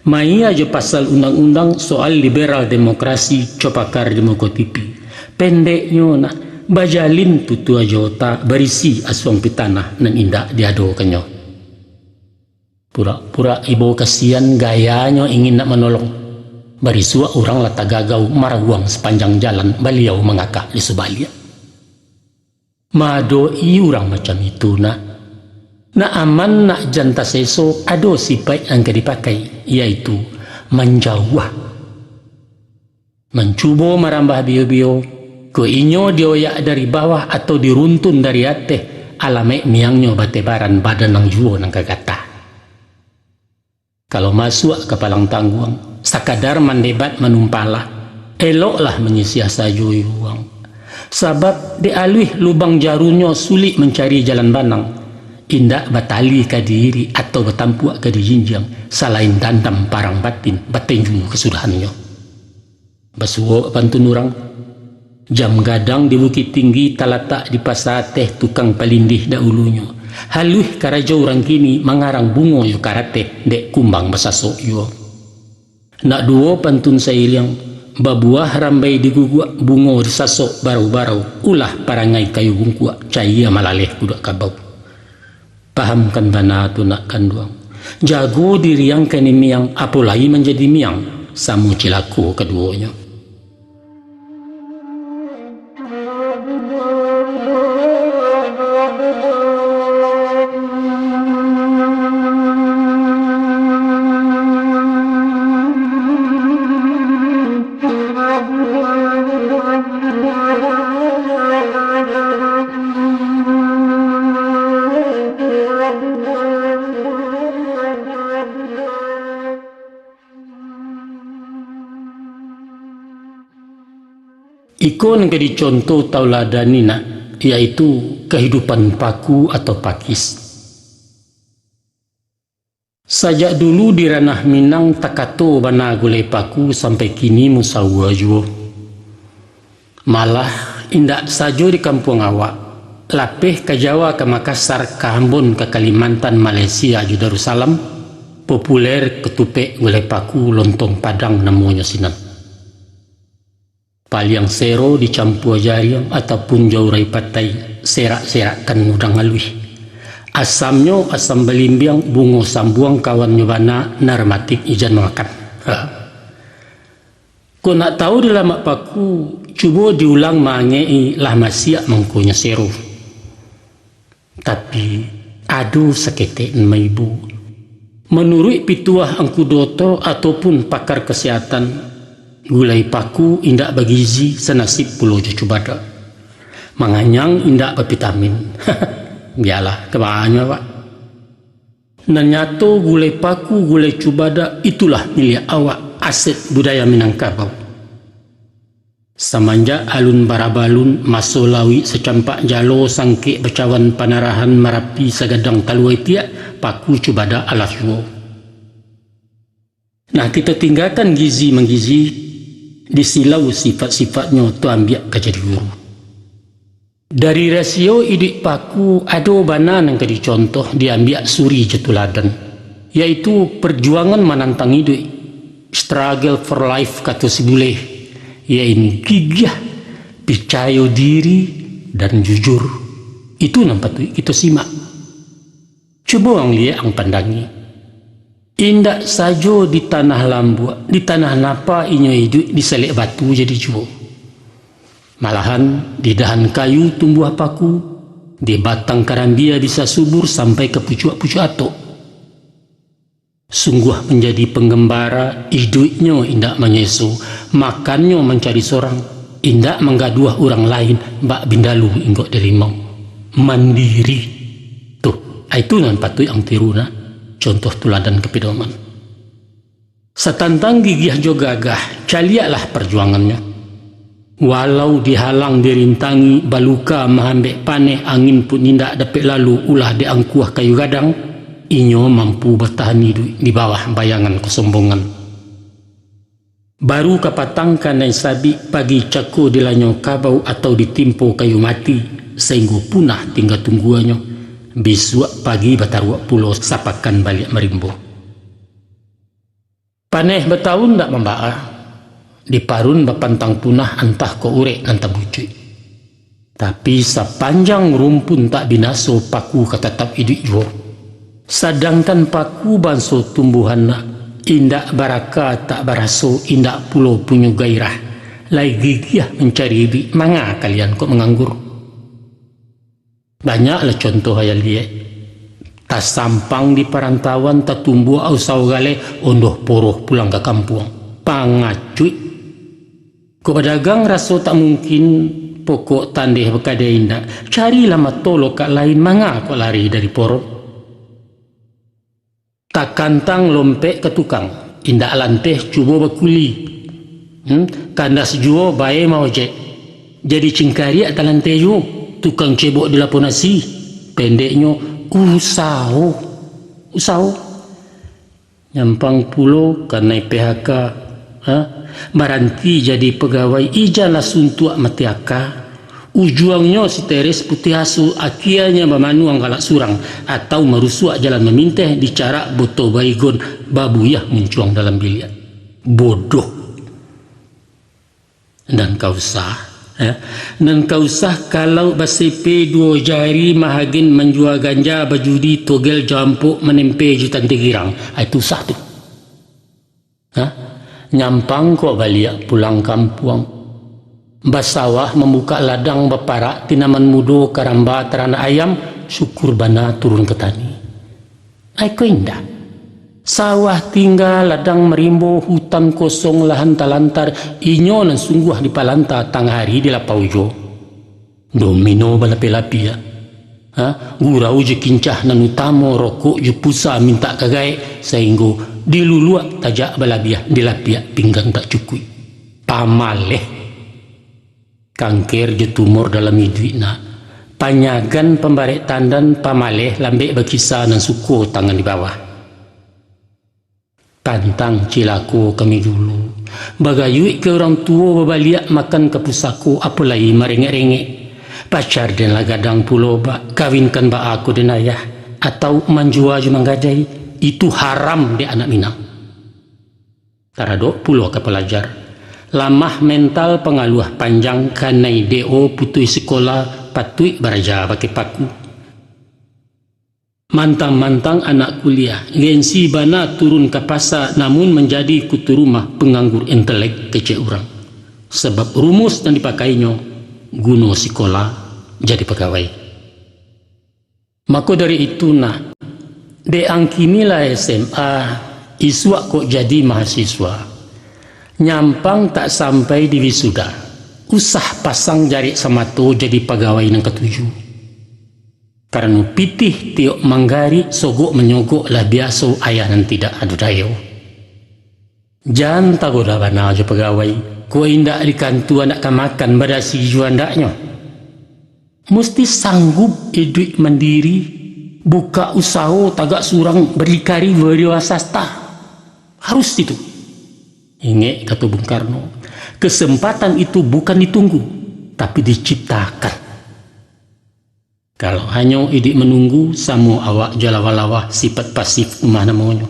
maia jo pasal undang-undang soal liberal demokrasi, co pakar di muko T V. Pendeknyo nak, bajalin tutua jo otak, barisi asuang pitanah nan indak diadokannyo. Purak-purak ibo kasian, gayanyo ingin nak manolong. Barisuak urang lah tagagau, marawuang sapanjang jalan, baliau mangakak di subaliak. Maadok-i urang macam itu nak, nak aman, nak jan taseso, ado sipaik nan ka dipakai, yaitu manjauah. Mancubo marambah bio-bio, kok inyo dioyak dari bawah atau diruntun dari ateh, alamaik miangnyo batebaran, badan nan juo nan ka gatah. Kalau masuak ka palang tangguang, sakadar mandebat manumpalah, eloklah manyisiah sajo iwang. Sabab dek aluih lubang jarunyo, sulik mancari jalan banang, indak batali ka diirik atau batampuak ka dijinjiang, salain dandam parang batin, batenju kasudahannyo. Basuo pantun urang, jam gadang di Bukittinggi, talatak di Pasa Ateh, tukang palindih dahulunyo. Haluih karajo urang kini, mangarang bungo jo karateh, dek kumbang basasok juo. Nak duo pantun sairiang, babuah rambai di guguak, bungo disasok barau-barau, ulah parangai kayu bungkuak, cayia malaleh kuduak kabau. Pahamkan bana tu nak kanduang. Jago diri ang kanai miang, apo lai manjadi miang, samo cilako kaduonyo. Iko nan ka dicontoh tauladani nak, yaitu kahidupan paku atau pakis. Sajak dulu di ranah Minang takato bana gulai paku sampai kini musaua juo. Malah, indak sajo di kampuang awak, lapeh ka Jawa, ka Makassar, ka Ambon, ka Kalimantan, Malaysia, jo Darussalam, populer katupek gulai paku lontong Padang namonyo sinan. Paliang sero dicampua jariang ataupun jo urai patai, serak-serakkan udang aluih. Asamnyo asam balimbiang, bungo sambuang kawannyo bana, narmatik ijan makan. Ha. Kok nak tahu di lamak paku, cubo diulang maangek-i, lah masiak mangkonyo sero. Tapi, ado saketek nan maibo. Manuruik pituah Angku Doto ataupun pakar kasihatan, gulai paku indak bagizi, sanasib pulo jo cubadak. Manganyang, indak bavitamin. Bialah, kabanyo awak. Nan nyato, gulai paku, gulai cubadak, itulah miliak awak, aset budaya Minangkabau. Samanjak alun barabalun, maso lauik sacampak jalo, sangkek bacawan panarahan, Marapi sagadang talua itiak, paku cubadak alas juo. Nah, kito tinggakan gizi manggizi, disilau sifat-sifatnyo, tu ambiak ka jadi guru. Dari rasio iduik paku, ado bana nan ka dicontoh, diambiak suri jo tuladan, yaitu perjuangan manantang iduik, struggle for life, kato si bule, yaitu gigiah, picayo diri, dan jujur. Itu nan patuik kito simak. Cubo ang liek, ang pandangi. Indak sajo di tanah lambuak, di tanah napa inyo iduik, di salek batu jadi juo. Malahan, di dahan kayu tumbuah paku, di batang karambia bisa subur sampai ka pucuak-pucuak atok. Sungguah manjadi panggambara, iduiknyo indak manyeso, makannyo mancari sorang, indak manggaduah urang lain, bak bindalu inggok di limau. Mandiri. Tuh, itu nan patuik ang tiru, nak. Contoh tuladan kapidoman. Satantang gigiah jo gagah, caliaklah parjuangannyo. Walau dihalang dirintangi, baluka, maambek paneh, angin pun indak dapek lalu, ulah diangkuah kayu gadang, inyo mampu batahan iduik di bawah bayangan kasombongan. Baru kapatang kanai sabik, pagi cako dilanyo kabau atau ditimpo kayu mati, sainggo punah tingga tungguanyo, bisuak pagi bataruak pulo, sapakan baliak marimbo. Paneh bataun ndak mambaa, diparun bapantang punah, antah kok urek nan tabucuik. Tapi, sapanjang rumpun tak binaso, paku ka tatap iduik juo. Sadangkan paku banso tumbuahan nak, indak baraka, tak baraso, indak pulo punyo gairah, lai gigiah mancari iduik, manga kalian kok manganggur? Banyaklah contoh ayah liek. Tasampang di parantauan, tatumbuak usau galeh, ondoh poroh pulang ka kampuang. Pangacuik. Kok badagang raso tak mungkin, pokok tandeh bakadai indak. Carilah mato lokak lain, manga kok lari dari porok. Takantang lompek ka tukang, indak lanteh cubo bakuli. Hmm? Kandas juo bae maojek. Jadi cingkariak talanteh juo, tukang cebok di lapau nasi. Pendeknyo, usaho. Usaho. Nyampang pulo kanai P H K. Ha? Baranti jadi pagawai, ijanlah suntuak mati aka. Ujuangnyo si Teres putiah asu, akianyo bamanuang galak surang, atau marusuak jalan maminteh, dicarak boto Baygon, babuyah muncuang dalam biliak. Bodoh. Nan ka usah, eh? Nan ka usah kalau basipe duo jari, mahagen manjua ganja, bajudi, togel, jampuk, manempe jo tante girang. Ah, itu usah tu. Ha? Nyampang kok baliak pulang kampuang. Basawah, mambukak ladang, baparak tanaman mudo, karamba taranak ayam, syukur bana turun ka tani. Ai ko indak. Sawah tingga, ladang marimbo, hutan kosong, lahan talantar, inyo nan sungguah dipalanta, tangah ari dilapau juo. Domino balapia-lapia. Ha? Gurau jo kincah nan utamo, rokok jo pusa mintak ka gaek, sainggo diluluak tajak balabiah, dilapiak pinggan tak cukuik. Pamaleh. Kanker jo tumor dalam iduik nak. Panyagan pambarek tandan, pamaleh lambek bakisa, nan suko tangan di bawah. Tantang cilako kami dulu, Bagayuik ka urang tuo, babaliak makan ka pusako, apo lai marengek-rengek. Pacar den lah gadang pulo, Bak, kawinkan baa ko den ayah, atau manjua jo manggadai, itu haram dek anak Minang. Taradok pulo ka palajar, lamah mental, pangaluah panjang, kanai D O, putuih sikola, patuik baraja bakeh paku. Mantang-mantang anak kuliah, gengsi bana turun ka pasa, namun manjadi kutu rumah, panganggur intelek kecek urang. Sabab rumus nan dipakainyo, guno sikola, jadi pagawai. Mako dari itu nak, dek ang kini lah S M A, isuak kok jadi mahasiswa. Nyampang tak sampai di wisuda, usah pasang jarek samato jadi pagawai nan katuju. Karano pitih tiok manggarik, sogok manyogok lah biaso, ayah nan tidak ado dayo. Jan tagoda bana jo pagawai, kok indak di kantua ndak ka makan, badasi juo andaknyo. Musti sanggup iduik mandiri, bukak usaho tagak surang, bardikari wiraswasta. Harus itu. Ingek kato Bung Karno, kesempatan itu bukan ditunggu, tapi diciptakan. Kalau hanyo iduik manunggu, samo awak jo lawah-lawah, sifat pasif umah namonyo.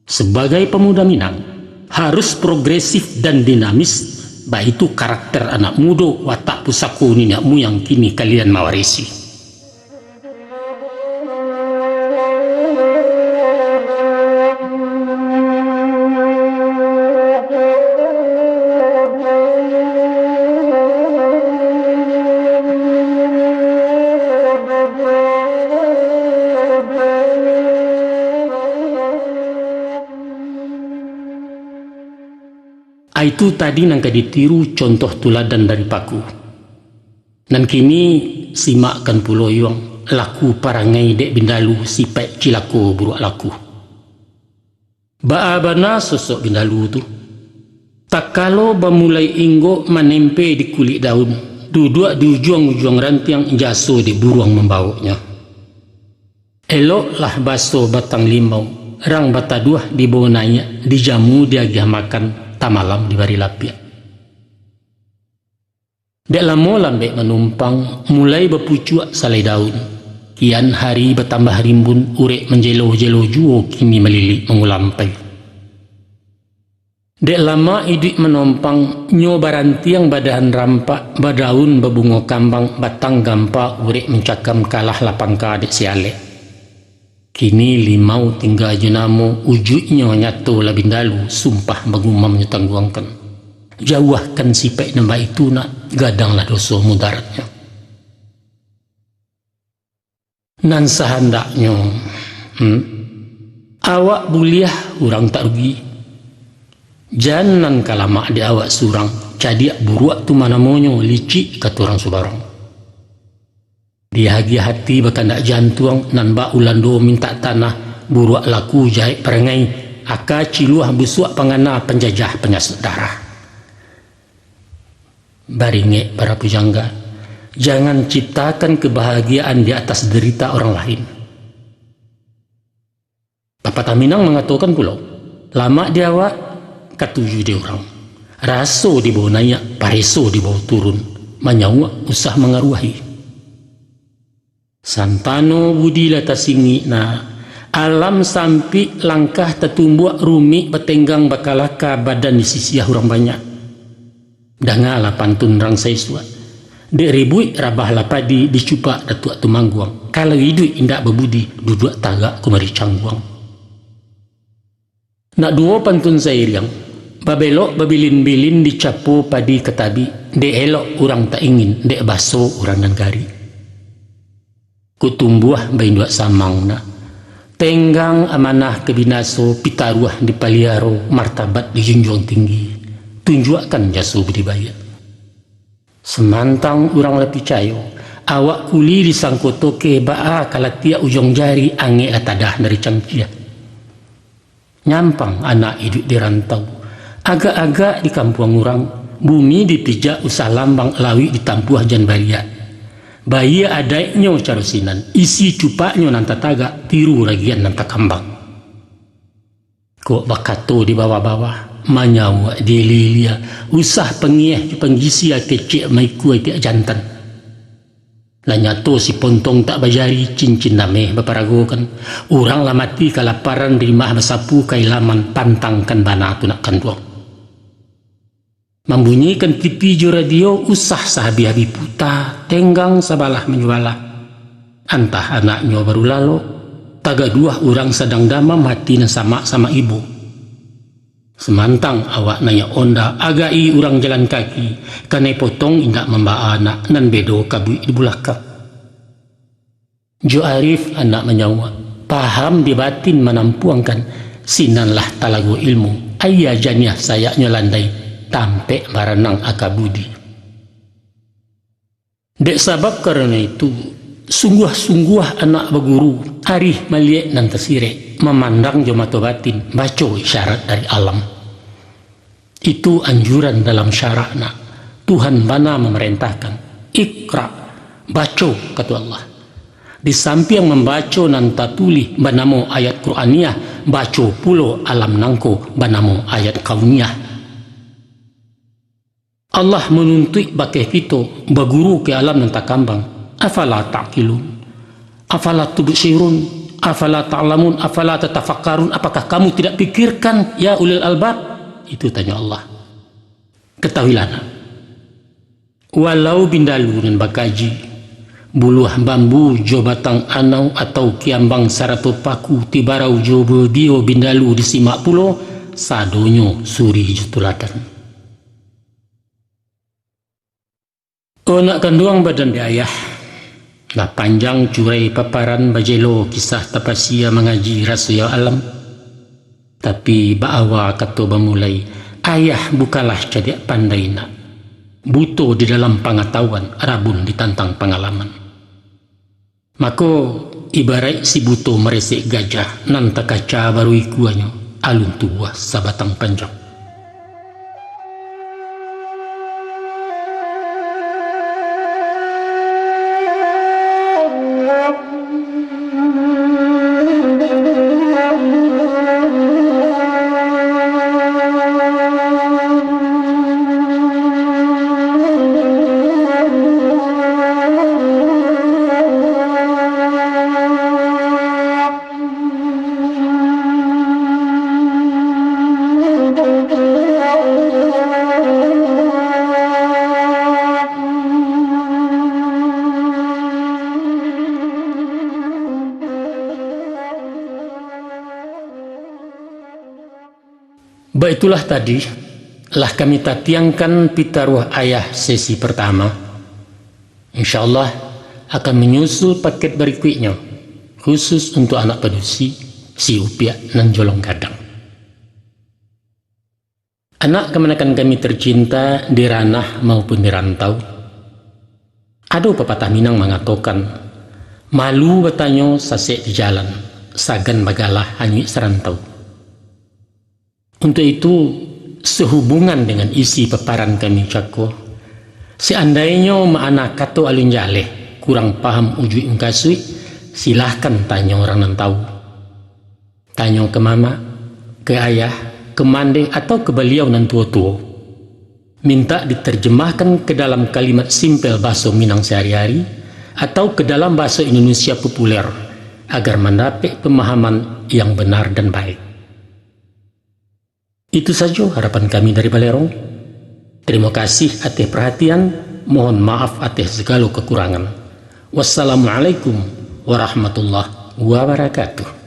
Sabagai pamuda Minang, harus progresif dan dinamis, baitu karakter anak mudo, watak pusako niniak muyang kini kalian mawarisi. Aitu tadi nan ka ditiru, contoh tuladan dari paku. Nan kini, simakkan pulo yuang, laku parangai dek bindalu, sipaik cilako buruak laku. Baa bana sosok bindalu tu. Takalo bamulai inggok, manempe di kulik daun, duduak di ujuang-ujuang rantiang, jaso dek buruang mambawoknyo. Eloklah baso batang limau, rang bataduah dibawo naiak, dijamu diagiah makan, tamalam dibari lapiak. Dek lamo lambek manumpang, mulai bapucuak salai daun. Kian hari batambah rimbun, urek manjelo-jelo juo, kini malilik mangulampai. Dek lamo iduik manompang, nyo barantiang badahan rampak, badaun babungo kambang, batang gampa urek mancakam, kalah lah pangka dek si alek. Kini limau tingga jo namo, ujuiknyo nyato lah bindalu, sumpah bagumam nyo tangguangkan. Jauahkan sipaik nan baitu nak, gadanglah doso mudaratnyo. Nan sahandaknyo, hmm, awak buliah, urang tak rugi. Jan nan ka lamak di awak surang, cadiak buruak tu manamonyo, licik kato urang subarang. Diagiah ati bakandak jantuang, nan bak ulando mintak tanah, buruak laku jahek parangai, aka ciluah busuak pangana, panjajah panyasuak darah. Baringek para pujangga, jangan ciptakan kebahagiaan di atas derita orang lain. Papatah Minang mangatokan pulo, lamak di awak, katuju di urang. Raso dibawo naiak, pareso dibawo turun, manyauak usah mangaruahi. Santano budi lah tasingik nak, alam sampik, langkah tatumbuak, rumik batenggang, bakalaka badan disisiah urang banyak. Dangalah pantun rang saisuak. Dek ribuik rabahlah padi, dicupak Datuak Tumangguang. Kalau iduik indak babudi, duduak tagak kumari cangguang. Nak duo pantun sairiang, babelok babilin-bilin, dicapo padi ka tabik, dek elok urang tak ingin, dek baso urang nan garik. Kok tumbuah bainduak samang nak. Tenggang amanah ka binaso, pitaruah dipaliaro, martabat dijunjuang tinggi. Tunjuakkan jaso budi baiak. Samantang urang lah picayo, awak kuli disangko tokeh, baa ka latiak ujuang jari, angek lah tadah dari cangkiah. Nyampang anak iduik di rantau. Agak-agak di kampuang urang, bumi dipijak usah lambang, lauik ditampuah jan baliak. Baiak adaiknyo caro sinan, isi cupaknyo nan tatagak, tiru ragian nan takambang. Kok bakato di bawah-bawah, Manyauak diilia-ilia, usah pangieh jo panggisia, kecek maikua itiak jantan. Lah nyato si pontong tak bajari, cincin dameh baparagokan. Urang lah mati kalaparan, rimah basapu ka ilaman, pantangkan bana tu nak kanduang. Mambunyikan T V jo radio, usah sahabih-habih puta, tenggang sabalah manjualah. Antah anaknyo baru lalok, tagaduah urang sadang damam, hati nan samak-samak ibo. Samantang awak naiak onda, agak-i urang jalan kaki, kanai potong indak mambaa anak, nan bedo kabuik di bulakang. Jo arif anak manyauak, paham di batin manampuangkan, sinan lah talago ilmu, aia janiah sayaknyo landai, tampek baranang aka budi. Dek sabab karano itu, sungguah-sungguah anak baguru, arih maliek nan tasirek, mamandang jo mato batin, baco isyarat dari alam. Itu anjuran dalam syarak nak. Tuhan bana mamarentahkan, "Iqra, baco," kato Allah. Di sampiang mambaco nan tatulih banamo ayat Qur'aniyah, baco pulo alam nangko banamo ayat kauniyah. Allah manuntuik bakeh kito baguru ka alam nan takambang. Afala ta'qilun? Afala tubsirun? Afala ta'lamun? Afala tatafakkarun? Apakah kamu tidak pikirkan, ya ulil albab? Itu tanyo Allah. Katahuilah nak, walau bindalu nan bakaji, buluah bambu jo batang anau atau kiambang sarato paku, tibarau jo badio bindalu disimak pulo, sadonyo suri jo tuladan. O nak kanduang badan di ayah, lah panjang curai paparan, bajelo kisah tapasia, mangaji raso yo alam. Tapi baawa kato bamulai, ayah bukanlah cadiak pandai nak, buto di dalam pangatahuan, rabun ditantang pangalaman. Mako, ibaraik si buto maresek gajah, nan takaca baru ikuanyo, alun tubuah sabatang panjang. Baitulah tadi, lah kami tatiangkan pitaruah ayah sesi partama. Insya Allah, akan manyusul paket barikuiknyo, khusus untuak anak padusi, si Upiak nan jolong gadang. Anak kamanakan kami tercinta di ranah maupun di rantau, ado papatah Minang mangatokan, malu batanyo sasek di jalan, sagan bagalah anyuik sarantau. Untuak itu, sahubungan dengan isi paparan kami cako, seandainyo ma'ana kato alun jaleh, kurang paham ujuik mukasuik, silahkan tanyo urang nan tahu. Tanyo ka mamak, ka ayah, ka mandeh, atau ka baliau nan tuo-tuo. Mintak diterjemahkan ka dalam kalimat simpel bahaso Minang sahari-hari, atau ka dalam bahaso Indonesia populer, agar mandapek pamahaman yang benar dan baik. Itu sajo harapan kami dari Balerong. Tarimo kasih ateh parhatian, mohon maaf ateh sagalo kakurangan. Wassalamualaikum warahmatullahi wabarakatuh.